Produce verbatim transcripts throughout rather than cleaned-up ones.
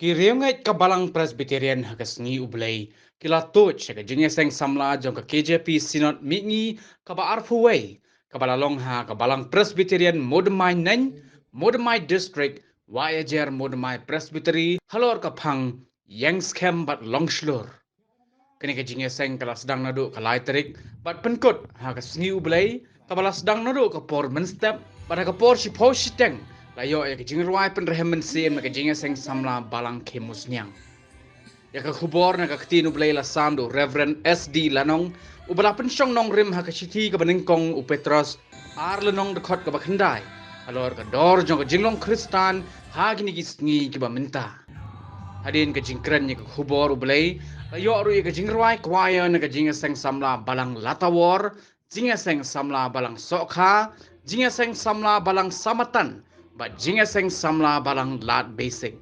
Ki riewngeit ka Balang Presbyterian ha ka sngi U Blei ki la tuid sha ka jingïaseng samla jong ka K J P Synod Mihngi kaba arphew wei, kaba la long ha ka Balang Presbyterian Modemai Neng, Modemai District, Wahiajer Modemai Presbytery, halor ka phang Ïengskhem bad Longshlur. Kane ka jingïaseng ka la sdang naduh ka lai tarik bad pynkut ha ka sngi U Blei, kaba la sdang naduh ka por mynstep, bad ha ka por shiphew shiteng la ïoh ïa ka jingrwai pynrhem mynsiem na ka jingïaseng samla Balang Khymusniang. Ïa ka khubor na ka ktien U Blei la sam da u Reverend S D Lanong, uba la pynshong nongrim ha ka shithi kaba nyngkong u Petros ar lynnong dkhot kaba khyndai, halor ka dor jong ka jinglong Khristan ha kine ki sngi kiba mynta. Hadien ka jingkren ïa ka khubor U Blei, la ïoh ruh ïa ka jingrwai choir na ka jingïaseng samla Balang Latawor, jingïaseng samla Balang Sohkha, jingïaseng samla Balang Samatan, bad jingïaseng samla Balang Lad Basic.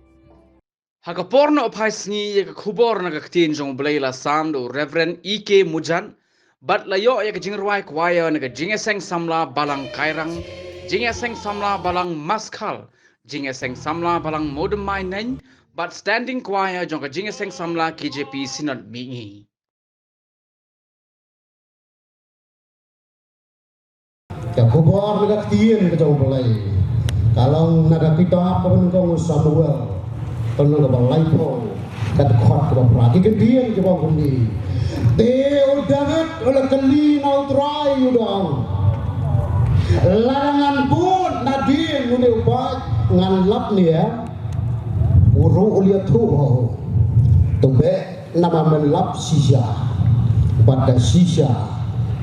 Ha ka por na u phai sngi, ïa ka khubor na ka ktien jong U Blei la sam da u Reverend E K Mujat, bad la ïoh ïa ka jingrwai choir na ka jingïaseng samla Balang Kairang, jingïaseng samla Balang Maskhal, jingïaseng samla Balang Modemai Neng, bad standing choir jong ka jingïaseng samla K J P Synod Mihngi. Ka khubor na ka ktien ka jong U Blei ka long na ka kitab kaba nyngkong u Samuel, ka lynnong kaba laiphew, ka dkhot kaba phra. Ki kyntien kiba ong kumne: Te u David u la kylli na U Trai, u da ong, lada ngan bud nadien une u paid, ngan lap ne em? U ruh u la ïathuh, to beh, namar men lap shisha, bad da shisha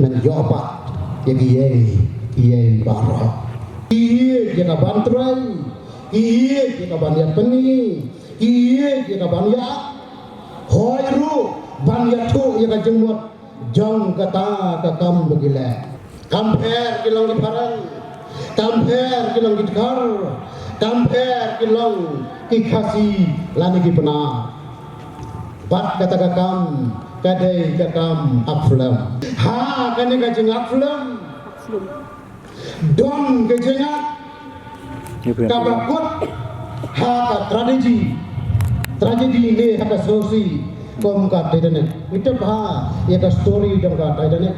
men ïoh pat ïa kiei kiei baroh. Kiei ïa ka ban trei, kiei ïa ka ban ïapyni, kiei ïa ka ban ïa, hooid ruh ban ïathuh ïa ka jingmut jong kata ka kam ba ki leh. Kam pher ki long ki phareng, kam pher ki long ki dkhar, kam pher ki long ki Khasi lane ki Pnar. Bad kata ka kam ka dei ka kam act film. Ha kane ka jingak film, don ka jingak kaba kut ha ka tragedy. Tragedy ne ha ka sngewsih kum ka Titanic. Ngi tip bha ïa ka story jong ka Titanic.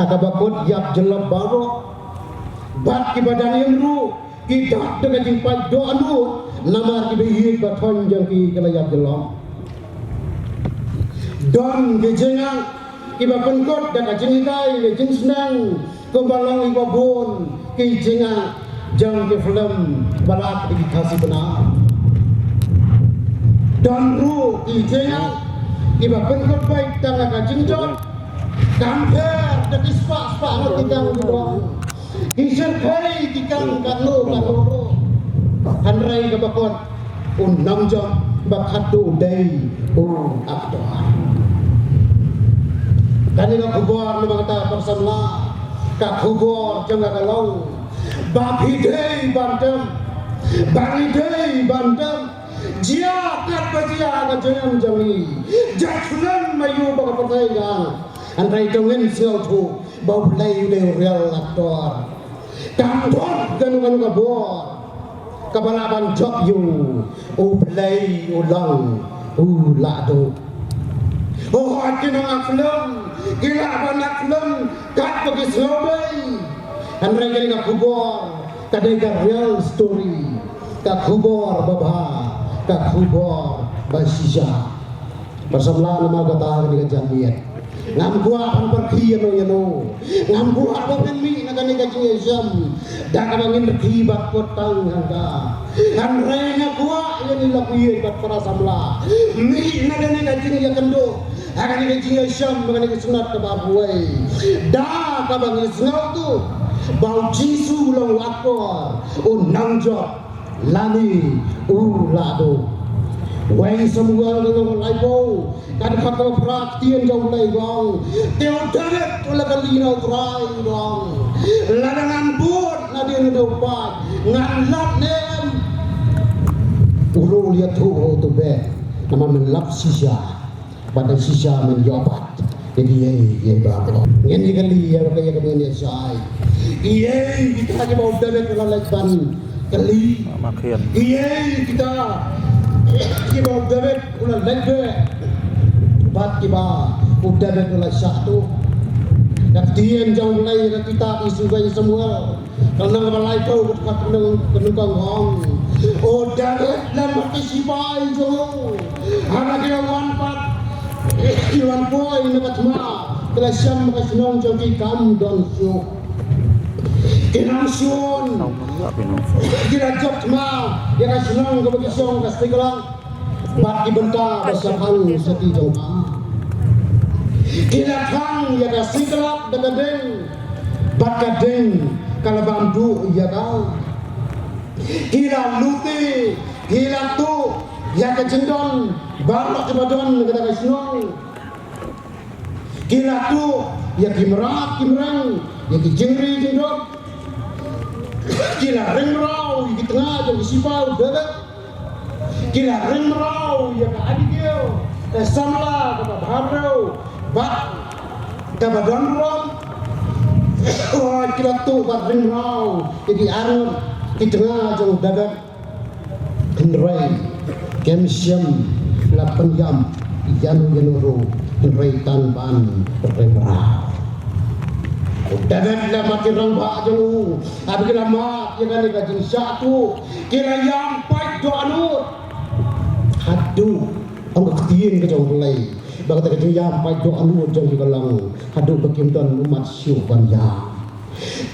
Ha kaba kut ïap jyllop baroh. Bad kiba dang im ruh ki dap da ka jingpait dohnud namar kiba ïeit ba thoiñ jong ki ki la ïap jyllop. Don ki jingak kiba pynkut da ka jinghikai ne jingsneng, kumba long ïa kiba bun ki jingak jong ki film ba lad ïa ki Khasi Pnar. Don ruh ki jingak kiba pynkut beit tang ha ka jingjop. Kam pher da ki spah spah ngut ki kang ki long. Ki shyrkhei ki kang katno katno ruh. Hynrei kaba kut, u nongjop ba khatduh u dei u actor. Kane ka khubor namar kata para samla, ka khubor jong nga ka long ba phi dei ban tem, ba ngi dei ban tem. Jia katba jia ka jingim jong ngi, jait film aiu ba ka pyrthei ka, hynrei to ngin sngewthuh ba U Blei u dei u real actor. Kam don kano kano ka bor kaba lah ban jop ïa u, U Blei u long u la duh. Hooid ki nong act film ki lah ban act film katba ki sngewdei. Hynrei kane ka khubor ka dei ka real story, ka khubor ba bha, ka khubor ba shisha. Para samla, namar kata kane ka janmiet ngam kwah ban pyrkhi ïano ïano. Ngam kwah ba phin mih na kane ka jingïashem da kaba ngin rkhie bad kut tang hangta. Hynrei nga kwah ïa ngi la phi bad para samla mih na kane ka jingïakynduh ha kane ka jingïashem, ha kane ka synod kaba arphew wei, da kaba ngi sngewthuh ba U Jisu u long u akor, u nongjop lane u la duh. Wei Samuel ka lynnong laiphew, ka dkhot kaba phra, ka ktien jong U Blei ka ong: Te u David u la kylli na U Trai, u ong, lada ngan bud nadien une u paid, ngan lap ne em? U ruh u la ïathuh, to beh, namar men lap shisha, bad da shisha men ïoh pat ïa kiei kiei baroh. Ngin ïa kylli ïa ka, ïa ka, ngin ïa shai. Kiei kita kiba u David u la leit ban kylli? Kiei kita Kiba u David u la leit beh bad kiba u David u la shah tuh. Da ka ktien jong u Blei ha ka kitab Ïa Sawei Samuel, ka lynnong kaba laiphew, ka dkhot kaba nyngkong ka ong: O David lem bad ki shipai jong u, haba ki la wan pat, ki la wan poi na ka thma, ki la shem ha ka shnong jong ki kam don shuh. Ki nongshun ki la jop thma ïa ka shnong kaba ki shong, ka Siklag, bad ki bynta ba shaphang shatei jong ka. Ki la khang ïa ka Siklag da ka ding, bad ka ding ka la bam duh ïa ka. Ki la luti, ki la tuh ïa ka jingdon baroh kaba don ha kata ka shnong. Ki la tuh ïa ki mrad ki mreng, ïa ki jingri jingdon. Ki la ring mraw ïa ki tnga jong ki shipai u David. Ki la ring mraw ïa ka Abigail, ka samla kaba bhabriew bad kaba don burom. Ki la tuh bad ring mraw ïa ki arngut ki tnga jong u David. Hynrei kim shym la pynïap ïano ïano ruh, hynrei tang ban ring mraw. U David lem bad ki rangbah jong u, haba ki la mad ïa kane ka jingshah tuh, ki la ïam pait dohnud. Haduh, ong ka ktien ka jong U Blei, ba kata ka jingïam pait dohnud jong ki ka long haduh ba kim don ummat shuh ban ïam.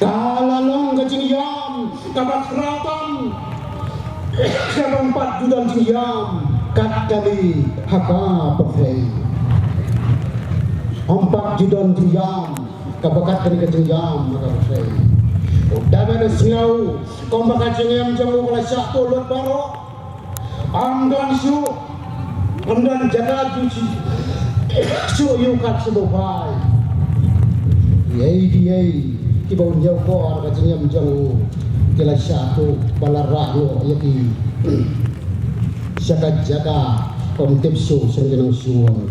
Ka la long ka jingïam kaba khraw tam, kaba ym pat ju don jingïam kat kane ha ka pyrthei. Ym pat ju don jingïam kaba kat kane ka jingïam ha ka pyrthei. U David u sngew kumba ka jingim jong u ka la shah tuh lut baroh. Ym don shuh, ym don jaka ju shu, shu ïuh kat shu buh bai. Ei ei, kiba u ñiewkor ka jingim jong u ki la shah tuh, ba la rah noh ïa ki sha ka jaka ba ym tip shuh sha ki nongshun.